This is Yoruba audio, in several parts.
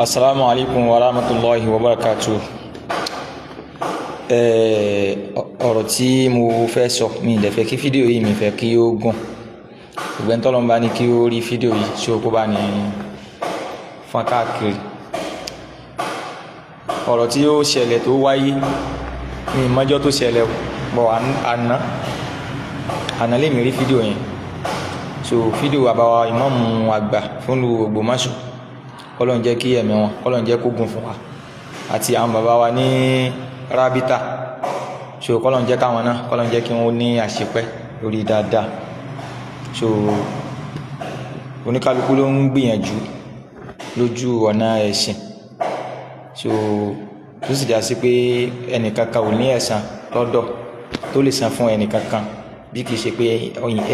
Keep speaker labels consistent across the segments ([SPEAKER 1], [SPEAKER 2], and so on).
[SPEAKER 1] Assalamu alaikum wa rahmatullahi wa barakatuh. Ọ̀rọ̀ tí mo fẹ́ sọ, mi dẹ̀ fẹ́ kí fídíò yìí, mi fẹ́ kí ó gùn. Ṣùgbọ́n tọ́lọ́run bá ní kí ó rí fídíò yìí, ṣé kó bá ní fọ́n káàkiri. Ọ̀rọ̀ tí ó ṣẹlẹ̀ tó wáyé, mi mọ́jọ́ tó ṣẹlẹ̀ bọ̀ àná, àná lèmi rí fídíò yẹn. So fídíò bàbá wa ìmáàmù àgbà fún ìlú Ògbómọ̀ṣọ́, kọ́lọ́n jẹ́ kí ẹ̀mí wọn, kọ́lọ́n jẹ́ kó gùn fún wa, àti àwọn bàbá wa ní rábítà, so kọ́lọ́n jẹ́ káwọn náà, kọ́lọ́n jẹ́ kí wọ́n ní àṣepẹ́ lórí dáadáa. So oníkálukú ló ń gbìyànjú lójú ọ̀nà ẹ̀sìn, so tó sì já sí pé ẹnìkankan ò ní ẹ̀san lọ́dọ̀ tó lè san fún ẹnìkankan bí kìí ṣe pé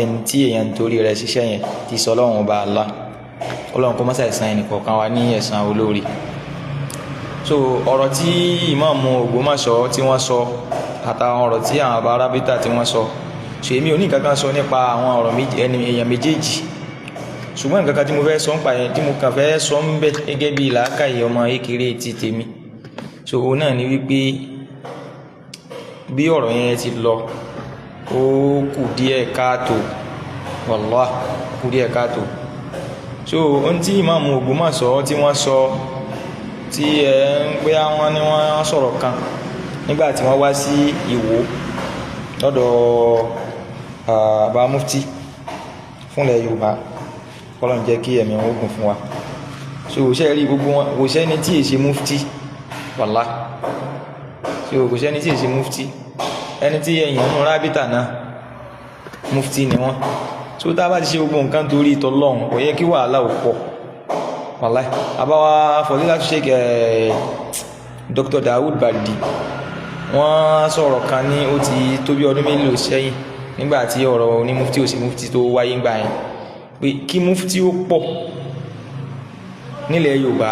[SPEAKER 1] ẹni tí èèyàn ń torí rẹ̀ ṣiṣẹ́ yẹn ti sọ Ọlọ́run ọba Allah. Ọlọ́run kó má ṣàì san ẹnìkọ̀ọ̀kan wa ní ẹ̀san olóore. So ọ̀rọ̀ tí ìmáàmù Ògbómọ̀ṣọ́ tí wọ́n sọ àtàwọn ọ̀rọ̀ tí àwọn bàbá rábítà tí wọ́n sọ, so èmi ò ní nǹkan kan sọ nípa àwọn ọ̀rọ̀ ẹni èèyàn méjèèjì. Ṣùgbọ́n nǹkan kan tí mo fẹ́ sọ ń pa yẹn, tí mo kàn fẹ́ sọ ń bẹ̀ gẹ́gẹ́ bí làákàyè ọmọ kékeré ti tèmi, so òun náà ni wípé bí ọ̀rọ̀ yẹn ti lọ, ó kù díẹ̀ káàtó, wallah, kù díẹ̀ káàtó. So ohun tí ìmáàmù Ògbómọ̀ṣọ́ tí wọ́n sọ, tí ẹ ń pé àwọn ni wọ́n sọ̀rọ̀ kan nígbà tí wọ́n wá sí Ìwó lọ́dọ̀ bàbá mufti fúnlẹ̀ Yorùbá, kọ́lọ́n jẹ́ kí ẹ̀mí wọn gùn fún wa. So ṣe rí gbogbo wọn, kò sẹ́ni tí è ṣe mufti, wallah. So kò sẹ́ni tí è ṣe mufti, ẹni tí ẹ̀yìn nínú rábítà náà mufti ni wọ́n. So tá a bá ti ṣe gbogbo nǹkan torí tọlọ́run, kò yẹ kí wàhálà ò pọ̀, wàláì. Àbáwá Fọdílátù Sheikh Dr. Dawood Bardi, wọ́n sọ̀rọ̀ kan ní ó ti tó bí ọdún mélòó sẹ́yìn, nígbà tí ọ̀rọ̀ ní mufti ò sí mufti tó wáyé ńgbà yẹn, pé kí mufti ó pọ̀ nílẹ̀ Yorùbá,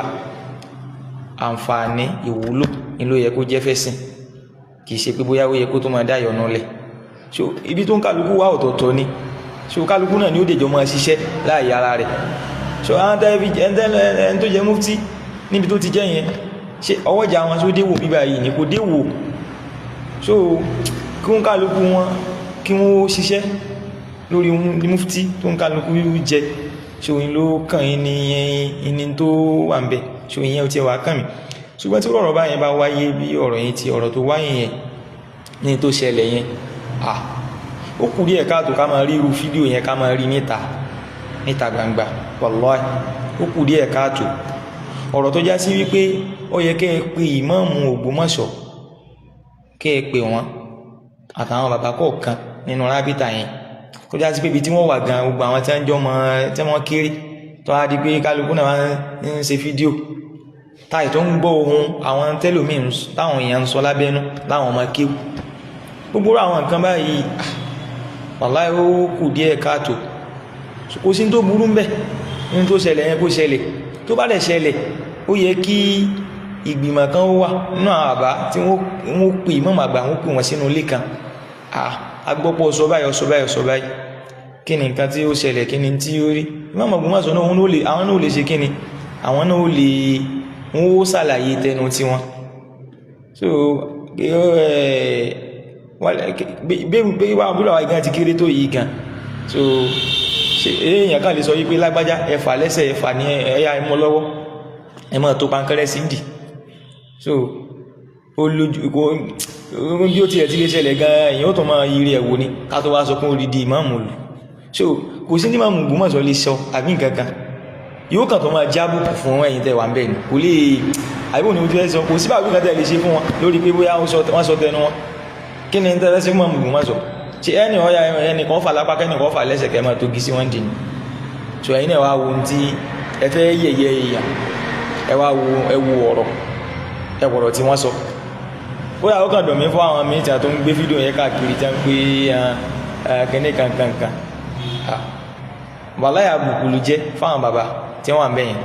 [SPEAKER 1] àǹfààní ìwúlò ni ló yẹ kó jẹ́ fẹ́sìn, kì í ṣe pé bóyá ó yẹ kó tó máa dá ìyọnu lẹ̀. So ibi tó ń kálukú wá ọ̀tọ̀ọ̀tọ̀ ni, so kálukú náà ni ó dèjọ́ máa ṣiṣẹ́ láàyè ara rẹ̀. So àwọn tẹ́lẹ̀ ẹni tó jẹ́ mufti níbi tó ti jẹ́ yẹn, ṣe ọwọ́jà wọn tó déwò bíbá yìí ni kò déwò. So kí wọ́n kálukú wọn kí wọ́n ṣiṣẹ́ lórí mufti tó ń kálukú jẹ, so yín ló kàn yín ní ẹni tó wà ń bẹ̀. So ìyẹn ò tiẹ̀ wá kàn mí. Ṣùgbọ́n tí ọ̀rọ̀ báyẹn bá wáyé, bí ọ̀rọ̀ yẹn ti ọ̀rọ̀ tó wáyé yẹn ní tó ṣẹlẹ̀ yẹn, ah, ó kù díẹ̀ káàtó ká máa rí irú fídíò yẹn, ká máa rí níta níta gbangba. Wallahi, ó kù díẹ̀ káàtó. Ọ̀rọ̀ tó já sí wípé ó yẹ kẹ́ ẹ pé ìmáàmù Ògbómọ̀ṣọ́, kẹ́ ẹ pè wọ́n àtàwọn bàbá kọ̀ọ̀kan nínú rábítà yẹn, tó já sí pé ibi tí wọ́n wà gan, gbogbo àwọn tí wọ́n jọ mọ tí wọ́n kéré, tó wá di pé kálukú náà ń ṣe fídíò táì tó ń gbọ́ ohun àwọn tẹ́lòmíì táwọn èèyàn ń sọ lábẹ́nú láwọn ọmọ kéwù, gbogbo àwọn nǹkan báyìí, wàláhì, ó kù díẹ̀ káàtó. Kò sí tó burú ńbẹ̀ ní tó ṣẹlẹ̀ yẹn kó ṣẹlẹ̀. Tó bá dẹ̀ ṣẹlẹ̀, ó yẹ kí ìgbìmọ̀ kan wà nínú àwọn àbá tí wọ́n pè ìmáàmù àgbà, wọ́n pè wọ́n sínú ilé kan. Agbọ́pọ̀ sọ báyìí, sọ báyìí, sọ báyìí, kí ni nǹkan tí ó ṣẹlẹ̀, kí ni tí ó rí? Ìmáàmù Ògbómọ̀ṣọ́ náà, àwọn náà lè ṣe kí ni, àwọn náà lè, wọ́n ó ṣàlàyé tẹnu tiwọn. So bí wàá búrò àwọn ìgan ti kéré tó yìí gan, so èèyàn kan lè sọ wípé lágbájá, ẹfà lẹ́sẹ̀, ẹfà ní ẹ̀yà, ẹmọ lọ́wọ́, ẹmọ tó pankẹ́rẹ́ sí ndì. So ó lójú kó bí ó tiẹ̀ ti lè ṣẹlẹ̀ gan, èèyàn ó tún máa yiri ẹ̀ wò ni, ká tó wá sọ fún odidi ìmáàmù lù. So kò sí ní ìmáàmù Ògbómọ̀ṣọ́ lè sọ àbí nǹkan kan, yóò kàn tó máa jábùkù fún ẹ̀yin tẹ́ wà ń bẹ̀ ni. Kò lè àbí òní ojú ẹ sọ, kò sí bàbí kan tẹ́ lè ṣe fún wọn lórí pé bóyá wọ́n sọ tẹnu wọn. Kí ni tẹ́lẹ̀ sí ìmáàmù Ògbómọ̀ṣọ́ ṣe? Ẹnì ọ̀ya ẹnìkan fà lápá, kẹ́nìkan fà lẹ́sẹ̀, kẹ́ máa togi sí wọn dì ní. So ẹ̀yin náà wá wo ohun tí ẹ fẹ́ yẹ̀yẹ́ èèyàn, ẹ wá wo, ẹ wo ọ̀rọ̀, ẹ wọ̀rọ̀ tí wọ́n sọ. Kódà ó kàn dùn mí fún àwọn míì tí a tó ń gbé fídíò yẹn káàkiri, tí wọ́n ń gbé kíní kankankan. Wàláyà, àbùkù ló jẹ́ fáwọn bàbá tí wọ́n wà ń bẹ̀ yẹn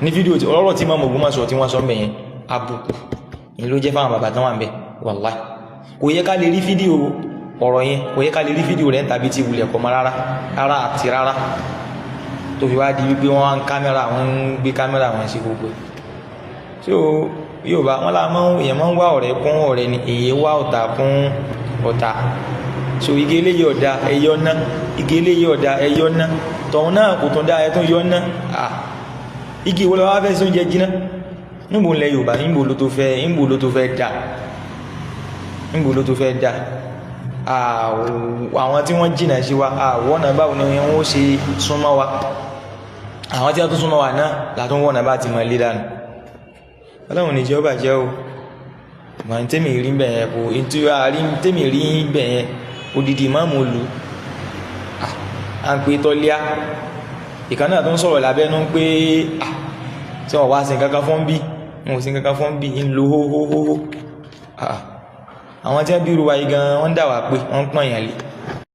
[SPEAKER 1] ní fídíò ọlọ́rọ̀ tí Ìmáàmù Ògbómọ̀ṣọ́ tí wọ́n sọ ń bẹ̀ yẹn. Àbùkù ni ló jẹ́ fáwọn bàbá tí wọ́n wà ń bẹ̀. Wàláì, kò yẹ ká lè rí fídíò ọ̀rọ̀ yẹn, kò yẹ ká lè rí fídíò rẹ̀ ń tàbí tí wulẹ̀ kọ́ mọ́ rárá rárá àti rárá, tó fi wá di wípé wọ́n ń kámẹ́rà, wọ́n ń gbé kámẹ́rà, wọ́n ń ṣe gbogbo ẹ̀. So Yorùbá wọn la máa ń èèyàn máa ń wá ọ̀rẹ́ kún ọ̀rẹ́ ni, èyí wá ọ̀tá kún ọ̀tá. So igi eléyìí ọ̀dà ẹ̀yọ́ ná, igi eléyìí ọ̀dà ẹ̀yọ́ ná, tọ̀hún náà kò tún dá ẹ tún yọ ná. Igi ìwọ lọ wá fẹ́ sóúnjẹ jiná? Níbo lẹ Yorùbá, níbo ló tó fẹ́, níbo ló tó fẹ́ dà, níbo ló tó fẹ́ dà? Àwọn tí wọ́n jìnà sí wa, àwọn ọ̀nà báwo ni wọ́n ó ṣe súnmọ́ wa? Àwọn tí wọ́n tún súnmọ́ wa náà látún wọ́n náà bá ti mọ̀ lé dànù. Ọlọ́run ní jẹ́ ó bàjẹ́ o. Màá tẹ́mi rí bẹ̀ yẹn kò ntí àrí tẹ́mi rí bẹ̀ yẹn. Odidi ìmáàmù olù à ń pè tọ́líà ìkan náà tó ń sọ̀rọ̀ lábẹ́nú pé tí wọ́n wá sí kankan fún bí wọn ò sí kankan fún bí ń lo hóhóhóhó. Àwọn tí wọ́n bí ruwa yìí gan wọ́n ń dà wá pé wọ́n ń pọ̀n yàn lé.